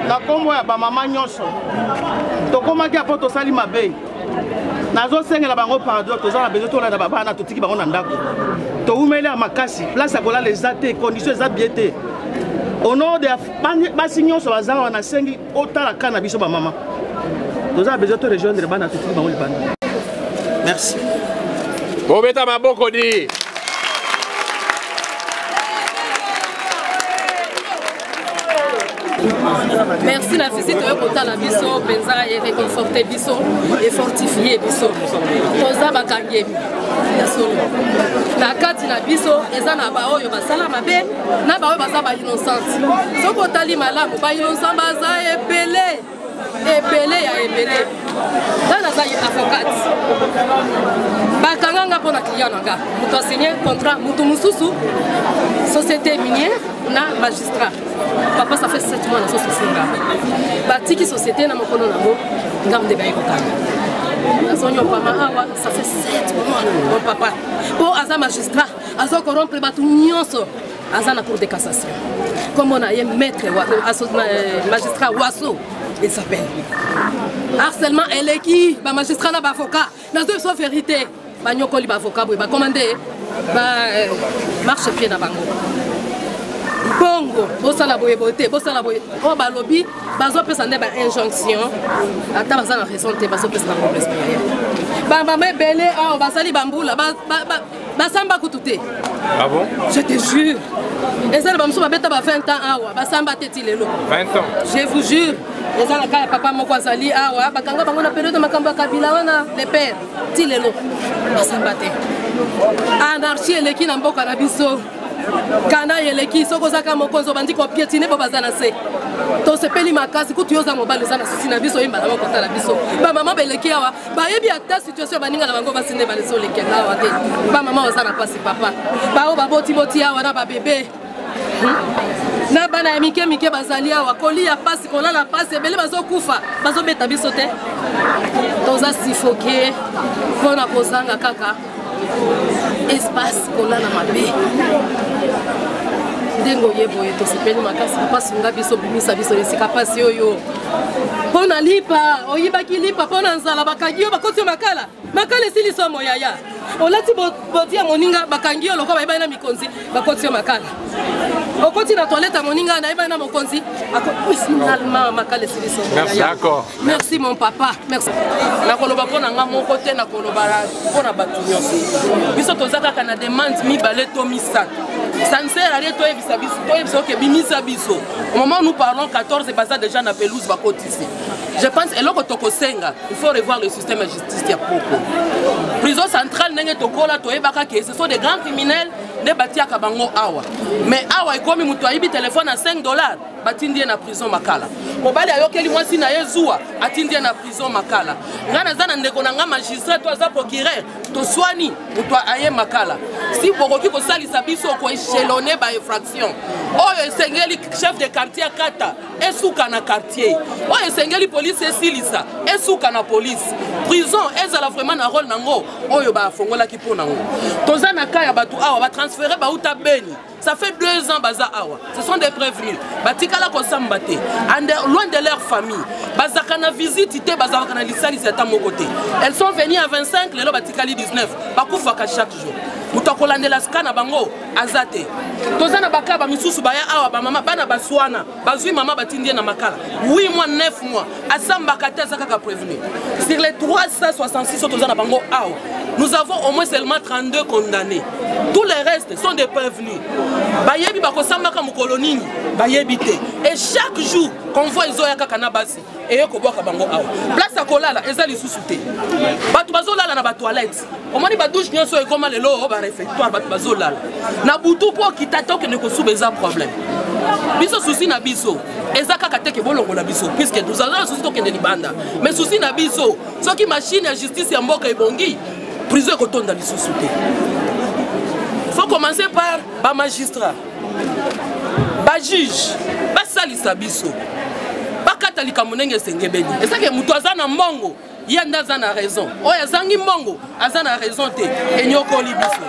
Na nkombo ya bamama nyonso, tokomaki apo tosali mabe. Nazosengela bango pardon, toza na besoin tolanda babana, totiki bango na ndako. Towumeli ya makasi, place ya kolala eza te, condition eza bien te. Au nom de basi nyonso baza wana, nasengi otala ka na biso bamama. Toza na besoin to rejoindre bana, totiki bango libanda. Merci. Bobeta maboko di. Merci na visite oyo kotala biso mpenza e réconforte biso e fortifie biso. Toza bakangemi ya solo na kati na biso, eza na baoyo basala mabe na baoyo baza ba innocente. Soki otali malamu, ba innocent baza ebele ebele ya ebele. Nga naza avocate, bakanga nga mpo na client na nga, moto asigne contrat, moto mosusu société minière na magistrat. Papa, ça fait 7 mois nazo souffrir nga, batiki société na mokolo nango, nga nde baye kokanga, nazonyopama awa, ça fait 7 mois, mon papa, mpo aza magistrat, azo corrompre bato nyonso, aza na cour de cassation, kombo na ye maître magistrat Waso, il s'appelle. Harcèlement eleki bamagistrat na baavocat, nazo biso vérité, banyokoli baavocat boye, bacommande ba marche pied na bango, bongo bosala boye boye te, bosala boye. Oyo balobi bazopesa nde bainjonction, ata baza na raison te, bazopesa bango respect. Bamama ebele awa basali bambula, basamba kutu te. Ah bon? Je te jure, eza na bamosusu babeta ba 20 ans awa, basamba te ti lelo. 20 ans? Je vous jure, eza na ka ya papa moko azali awa, bakanga bango na periode makambo ya Kabila wana, le père, ti lelo basamba te. Anarchie eleki na mboka na biso, kana eleki. Soki ozaka mokonzi, obandi kopietine bo baza na se. Tosepeli makasi kutu yo oza mobali, oza na susi na biso, oyembala moko kotala biso. Bamama beleki awa bayebi ata situation ya baninga na bango basi nde balezolekela awa te. Bamama baza na mpasi, papa, bao babotiboti awa na babebe na bana ya mike mike bazali awa, kolia pasi, kolala pasi, ebele bazokufa, bazobeta biso te, toza suffoqué mpona kozanga kaka espace, kolala mabe. Ndenge oye boye, tosepeli makasi. Papa, sunga biso, bimisa biso esika pasi oyo. Mpo na lipa, oyibaki lipa mpo na nzala, bakangi yo, bakoti yo makala. Makala esili somo, yaya. Olati boti ya moninga, bakangi yo lokola bayebani na mikonzi, bakoti yo makala. Okoti na toilette ya moninga, nayebani na mokonzi, finalement makala esili somo. D'accord. Merci mon papa, merci. Nakoloba mpo na nga moko te, nakoloba mpo na bato nyonso. Biso toza kaka na demande mibale to misato. Ça ne sert à rien toyebisa biso, toyebisa oke bimisa biso. Au moment où nous parlons, 14 baza déjà na pelouse, bakotisi. Je pense eloko tokosenga, il faut revoir le système ya justice ya poko. Prison centrale, ndenge tokola, toyebaka ke ce sont des grands criminels nde batiaka bango awa, mais awa ekomi moto ayibi telefone ya 5 $, batindi ye na prison Makala. Mobali ayokeli mwasi na ye zuwa, atindi ye na prison Makala. Ngai naza na ndeko na ngai magistrat to aza procureur, toswani, moto aye Makala. Si bokoki kosalisa biso koéchelonner bainfraction, oyo esengeli chef de quartier akata, esuka na quartier, oyo esengeli polise esilisa, esuka na police. Prison ezala vraiment na rôle nango oyo bafongolaki mpo nango. Toza na ka ya bato awa batransféré, bauta Beni, ça fait 2 ans baza awa, ce sont des prévenus, batikala kosamba te, loin de leur famille, bazalaka na visite te, bazalaka na lisalisi ata moko te. Elles sont venues à 25, lelo batikali 19, bakufaka chaque jour, moto akolandela sika na bango aza te. Toza na baka bamisusu baya awa, bamama bana baswana, bazwi mama, batindi ye na Makala 8 mois, 9 mois, asambaka te, aza kaka prévenu. Sur les 366 oyo toza na bango awa, nous avons au moins seulement 32 condamnés, tous les restes sont des prévenus. Bayebi bakosambaka mokolo nini, bayebi te. Et chaque jour convoi ezoya kaka na basi, eye kobwaka bango awa. Place ya kolala eza lisusu te, bato bazolala na batoilette. Omoni badouche nyonso ekoma lelo baréfectoire, bato bazolala na butu mpo okita te, okende kosuba, eza problème. Biso souci na biso eza kaka te ke bolongola biso, puisque tozaza na souci tokende libanda, mais souci na biso, soki machine ya justice ya mboka ebongi, prison ekotonda lisusu te. Faut commencer par bamagistrat, bajuge, basalisa biso, bakata likambo ndenge esengebeli. Esake moto aza na mbongo, ye nde aza na raison, oyo azangi mbongo aza na raison te. Enyokoli biso.